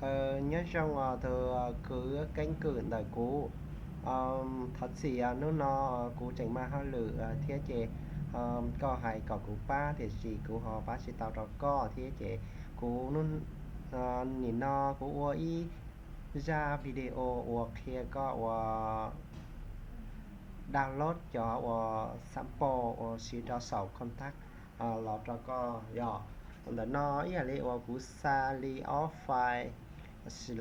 Nyob zoo os tus kwv keeb kwm ntawm kuv. Thov txim, hnub no kuv tseem mag hauj lwm thiab ces koj hais kom kuv pab tiam sis kuv ho pab tsis tau rau koj thiab ces kuv, nim no kuv ua ib zaj video uas qhia koj ua download cov uas sample uas siv rau saum contact los rau koj yom. Ntawm no ib yam li uas kuv xa li ob file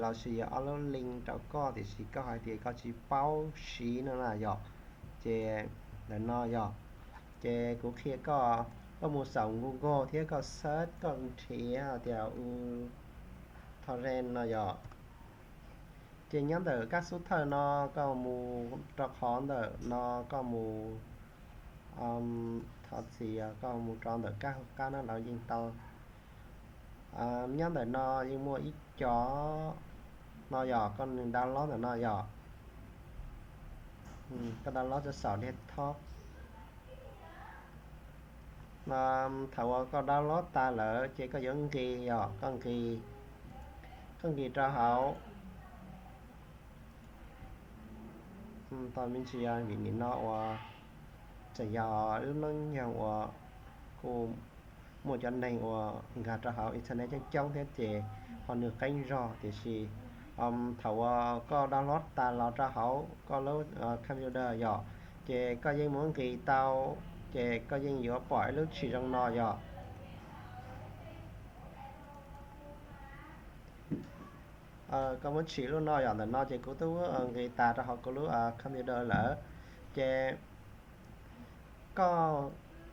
los sis yog ob lub link rau koj tiam sis koj hais tias koj tsis paub siv no na yom. Ces ntawm no yom, ces kuv qhia koj, koj mus saum Google thiab koj search, koj nrhiav tias uTorrent no yom. Ces nyob ntawm kab xub thawj no koj mus rau qhov ntawm no, koj mus, thov txim, koj mus rau ntawm kab hauv qab no los yeej tau. Nyob ntawm no yeej muaj ib co no yom, koj download ntawm no yom. Koj download rau saum desktop. Thaum uas koj download tas lawm ces koj yuav nqis yom, koj nqis, koj nqis rau hauv. Tau me ntsis vim nim no uas tseem yog lub hnub nyoog uas kuj muaj cov neeg uas nkag rau hauv internet coob coob thiab ces ho nws qeeb zog tiam sis thaum uas koj download tas los rau hauv koj lub computer yom, ces koj yeej mus nqis tau, ces koj yeej yuav pom ib lub tshis zoo no yom. Koj muab tshis lub no yom, ntawm no ces kuv twb nqis tas rau hauv kuv lub computer lawm. Ces koj,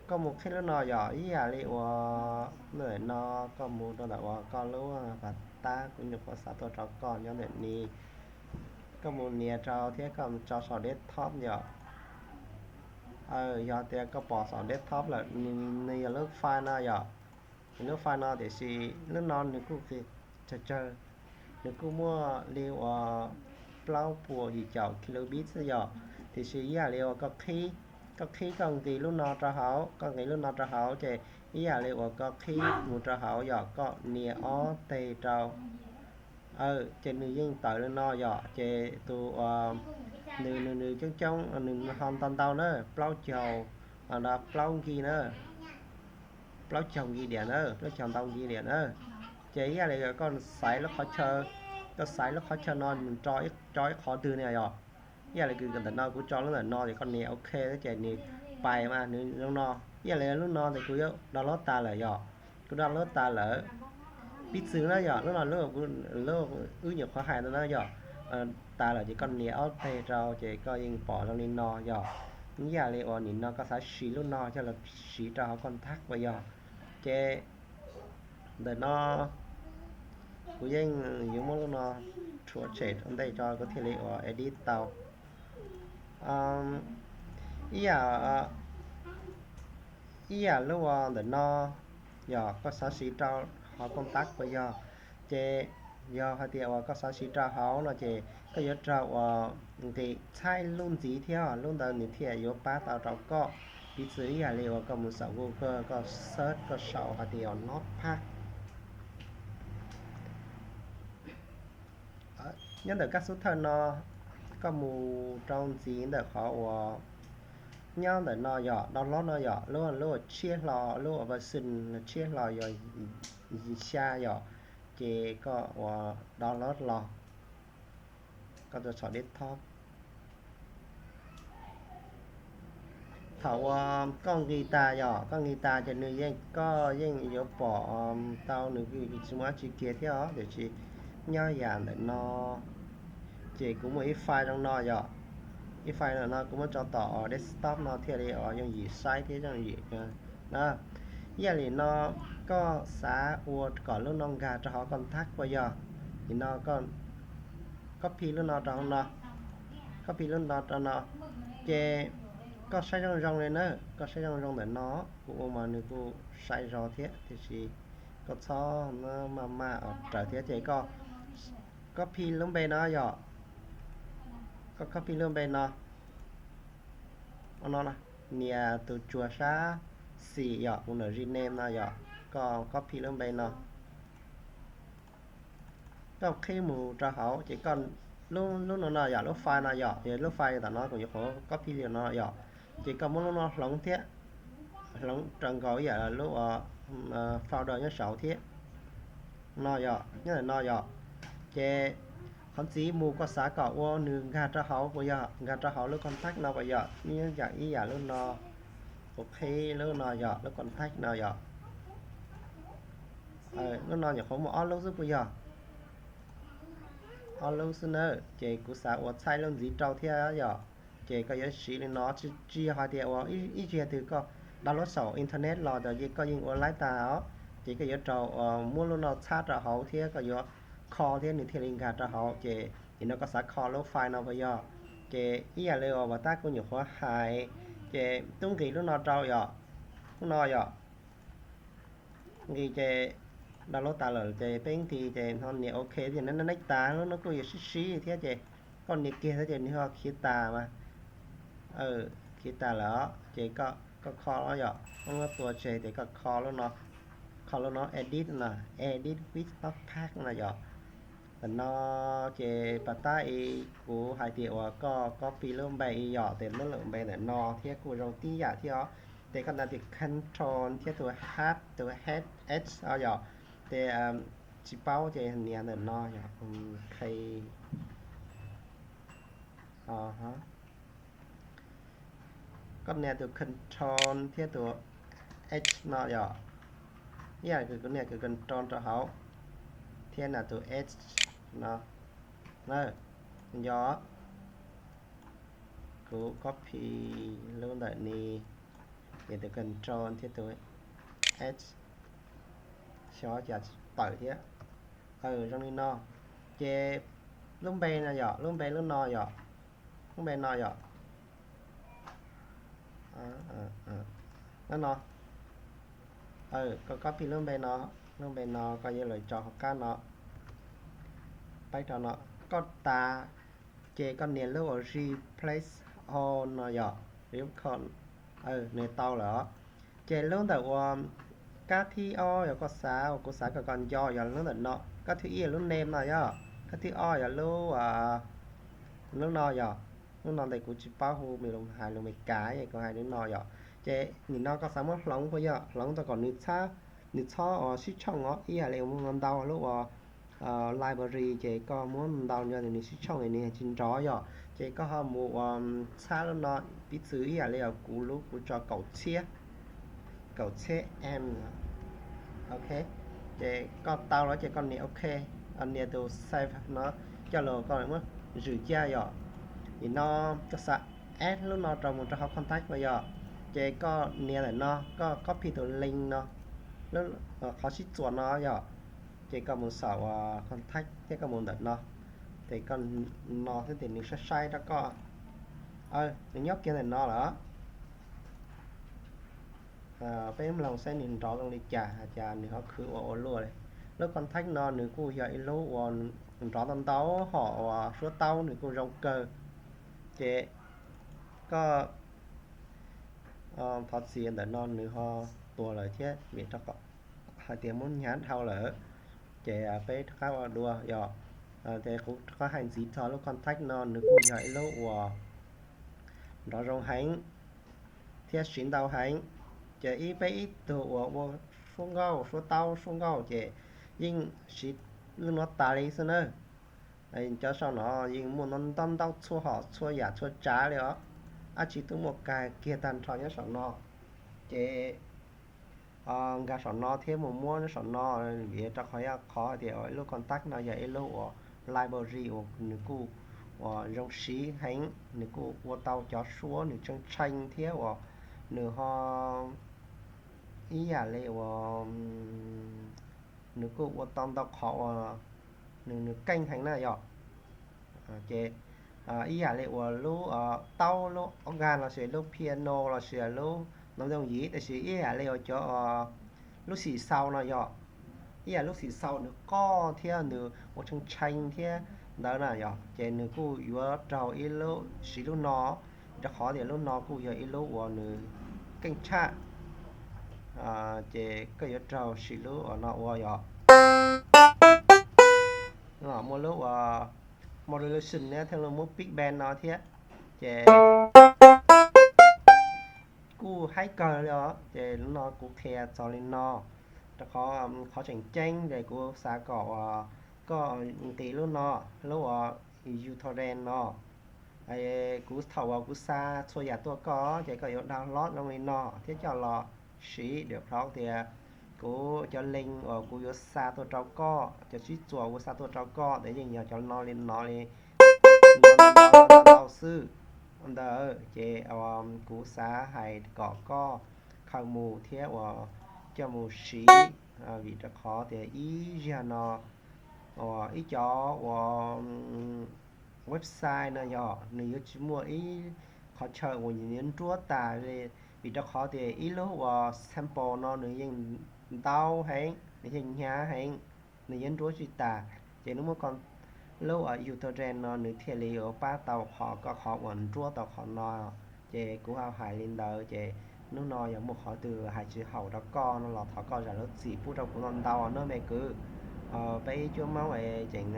koj mus qhib lub no yom, ib yam li uas ntawm no koj mus rau ntawm uas koj lub pas tab, kuv nyuam qhuav xa tuaj rau koj nyob ntawm ni. Koj mus nias rau thiab koj mus tso saum desktop yom. Yog tias koj pom saum desktop lawm, nws yog lub file no yom. Nws lub file no tiam sis lub no nws kuj qis tsawg tsawg, nws kuj muaj li uas plaub puas yim caum kilobit xwb yom. Tiam sis ib yam li uas koj qhib, koj qhib koj nqis lub no rau hauv, koj nqis lub no rau hauv ces ib yam li uas koj qhib mus rau hauv yom, koj nias ob teg rau. Ces nws yeej tawm li no yom, ces tus uas nws, nws, nws coob coob, nws ho ntau ntau na, plaub caug, plaub gig na, plaub caug gig diam na, plaub caug ntau gig diam na. Ces ib yam li koj xaiv lub qhov chaw, koj xaiv lub qhov chaw no mus tso ib qhov twg na yom. Ib yam li ntawm no kuv tso lub ntawm no ces koj nias ok ces nws pais mas nws zoo no. Ib yam li lub no ces kuv yuav download tas lawm yom. Kuv download tas lawm. Piv txwv na yom, lub no wb nyuam qhuav hais ntawd na yom. Tas lawm ces koj nias ob teg rau ces koj yeej pom zoo li no yom. Ib yam li uas nim no koj xav siv lub no coj los siv rau hauv contact uas yog, ces ntawm no kuv yeej yuav muab lub no rhuav tshem rau ntej tso kuv thiaj li uas edit tau. Ib yam, ib yam lub uas ntawm no yog koj xav siv rau hauv contact uas yog, ces yog hais tias uas koj xav siv rau hauv no ces koj yuav raug uas nqis txhaib lub ntxiv thiab lub ntawd nws thiaj yuav pab tau rau koj. Piv txwv ib yam li uas koj mus saum Google koj search koj sau hais tias uas Notepad. Nyob ntawm kab xub thawj no, koj mus rau ntxiv ntawm qhov uas nyob ntawm no yog download no yog lub, lub tshiab hlo, lub uas version tshiab hlo yog yim xya yom, ces koj uas download los, koj tso saum desktop. Thaum uas koj nqis tas yom, koj nqis tas ces nws yeej, koj yeej yuav pom tau nws tsis muaj dab tsi kiag thiab os, tiam sis nyob yam ntawm no ces kuv muaj ib file zoo no yom. Ib file no kuv muab tso tom desktop no thiaj li uas yooj yim saib thiab yooj yim na. Ib yam li no, koj xav ua kom lub no nkag rau hauv contact uas yog, nim no koj copy lub no rau hauv no, copy lub no rau no, ces koj saib zoo zoo li na, koj saib zoo zoo ntawm no, kuv ua mas nws kuj saib zoo thiab tiam sis koj txhob maj maj raws thiab ces koj copy lub npe no yom, koj copy lub npe no, nias tus tsuas sab xis yom, mus ntawm rename no yom, koj copy lub npe no. Koj qhib mus rau hauv ces koj, lub no no yom, lub file no yom, yog lub file tom no kuv nyuam qhuav copy li no yom, ces koj muab lub no hloov thiab, hloov rau nkaus ib yam lub folder nyob saud thiab no yom, nyob ntawm no yom. Ces qhov ntxiv mus koj xav kom ua nws nkag rau hauv puas yog, nkag rau hauv lub contact no puas yog, nyob ib yam lub no, kuv qhib lub no yog lub contact no yom. Lub no nyuam qhuav muaj ob lub xwb puas yog, ob lub xwb na. Ces kuv xav ua txhaj lub ntxiv rau thiab yom. Ces koj yuav siv li no, tsis yog hais tias ua ib zaug twg koj download saum internet los ces koj yeej ua laib tag os. Ces koj yuav rau, muab lub no txhab rau hauv thiab koj yuav kho thiab nws thiaj li nkag rau hauv. Ces nim no koj xav kho lub file no puas yog, ces ib yam li uas tab kuv nyuam qhuav hais, ces twb nqis lub no rau yom, lub no yom. Nqis ces download tas lawm ces peb nqis ces no nias ok, ces neej tas lub no kuj yuav sib sib thiab ces koj nias kiag thiab ces nws ho khiav tas mas, khiav tas lawm os. Ces koj kho yom, muab tua tseg ces koj kho lub no, kho lub no edit no, edit with notepad no yom. Ntawm no ces pas tab kuv hais tias uas koj copy lub npe yom, ces lub lwm npe ntawm no thiab kuj zoo tib yam thiab os. Ces koj nias tus control thiab tus h, tus h, h yom. Ces tsis paub ces nias ntawm no yom, k, koj nias tus control thiab tus h no yom. Ib yam kuv nias tus control rau hauv thiab nias tus h no na, nco, kuv copy lub ntawm ni, ces tus control thiab tus h, xyov cas tsis tawm thiab. Zoo li no, ces lub npe no yom, lub npe lub no yom, lub npe no yom, no, koj copy lub npe no, lub npe no koj yuav los tso hauv qab no, pab rau no, koj tas, ces koj nias lub uas replace all no yom, replace all, nws tau lawm os. Ces lub ntawm uas kab thib ob yog koj xav, uas kuv xav kom koj nco yog lub ntawm no, kab thib ib yog lub name no yom, kab thib ob yog lub, lub no yom, lub no ntawm kuv tsis paub hu, hais lus Amelikas kuv hais lub no yom. Ces nim no koj xav muab hloov puas yog, hloov tau kom nws txhob, nws txhob uas sib tshooj os, ib yam li mus ntau lub uas library ces koj muab ntau nws sib tshooj nws tsis nrov yom. Ces koj ho mus ua txhab lub no, piv txwv ib yam li kuv lub kuv tso kaum txhiab, kaum txhiab M, ok. Ces koj tau lawm ces koj nias ok, nias tus save no coj los koj muab zwm cia yom. Nim no koj xav add lub no rau mus rau hauv contact puas yog, ces koj nias ntawm no, koj copy tus link no, qhov sib txuas no yom. Ces koj mus saum contact thiab koj mus ntawm no, ces koj no xwb ces nws saib saib rau koj, nws nyob kiag ntawm no lawm. Peb mloog saib nws nrov zoo li cas, cas nws ho khwv ua ua luaj li. Lub contact no nws kuj yog ib lub uas nrov ntau ntau, hom uas suab taub nws kuj zoo kawg. Ces koj thov txim ntawm no nws ho tuag lawm thiab vim rau qhov hais tias muab hnyav dhau lawm. Ces peb rov qab ua dua yom. Ces kuv rov qab hais ntxiv txog lub contact no nws kuj yog ib lub uas nrov zoo heev thiab siv ntau heev. Ces ib peb ib tug uas ua suab nkauj, suab taub suab nkauj ces yeej siv lub no tas li xwb na. Cov saum no yeej muaj ntau ntau txhua hom txhua yam txhua tsav li os. Dab tsi twb muaj kag kiag tag nrho nyob saum no. Ces nkag saum no thiab mus muab nyob saum no, vim rau qhov yog qhov hais tias ib lub contact no yog ib lub uas library uas nws kuj uas zoo siv heev, nws kuj ua tau cov suab nws tshee tshee thiab uas nws ho ib yam li uas nws kuj ua tau ntau qhov uas nws, nws keej heev na yom. Ces ib yam li uas lub taub, lub organ lossis lub piano lossis lub ntoo yooj yim, tab sis ib yam li uas cov lub xim xaus no yom, ib yam lub xim xaus nws qoj thiab nws ua tshee tshee thiab ntawd na yom, ces nws kuj yuav raug ib lub, siv lub no, rau qhov tias lub no kuj yog ib lub uas nws keej tshaj. Ces koj yuav raug siv lub uas no ua yom. muaj lub uas modulation thiab los muab big band no thiab, ces kuj haib kawg li os. Ces lub no kuv qhia txog li no, rau qhov qhov tseem ceeb ces kuv xav kom uas koj nqis lub no, lub uas uTorrent no. Kuv thaum uas kuv xa txhua yam tuaj koj ces koj yuav download zoo li no thiab coj los siv. Default tias kuv cov link uas kuv yuav xa tuaj rau koj, cov sib txuas kuv xa tuaj rau koj ntawd yeej yog cov no li no li no xwb ntawd. Ces kuv xav hais kom koj khaws mus thiab uas coj mus siv, vim rau qhov tias ib zaug no uas ib cov uas website no yog nws yuav tsis muaj ib qhov chaw uas nws yuav nruab tas li, vim rau qhov tias ib lub uas sample no nws yeej ntau heev, nws yeej hnyav heev, nws yuav nruab tsis tas. Ces nws muaj lub uas uTorrent no nws thiaj li yuav pab tau qhov koj qhov uas nruab tau qhov no. Ces kuv hais li ntawd ces hnub no yog muaj qhov twg hais tsis haum rau koj no los thov koj zam lub txim pub rau kuv ntau ntau nawb me kwv. Peb ib cuab Hmoob es tseem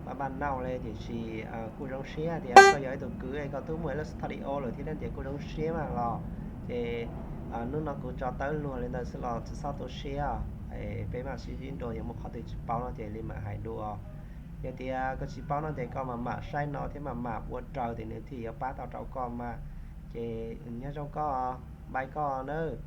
paj paj nauj li, tiam sis kuj zoo siab tias koj yog ib tug kwv es koj twb muaj ib lub studio lawm thiab ces kuj zoo siab mas los. Ces hnub no kuv tso tawb luag li ntawd xwb los tsis txhob tu siab, peb mam sib ntsib dua, yog muaj qhov twg tsis paub no ces li mam hais dua. Yog tias koj tsis paub no ces koj mam mam saib no thiab mam mam ua raws ces nws thiaj yuav pab tau rau koj mas. Ces nyob zoo koj, bye koj nawb.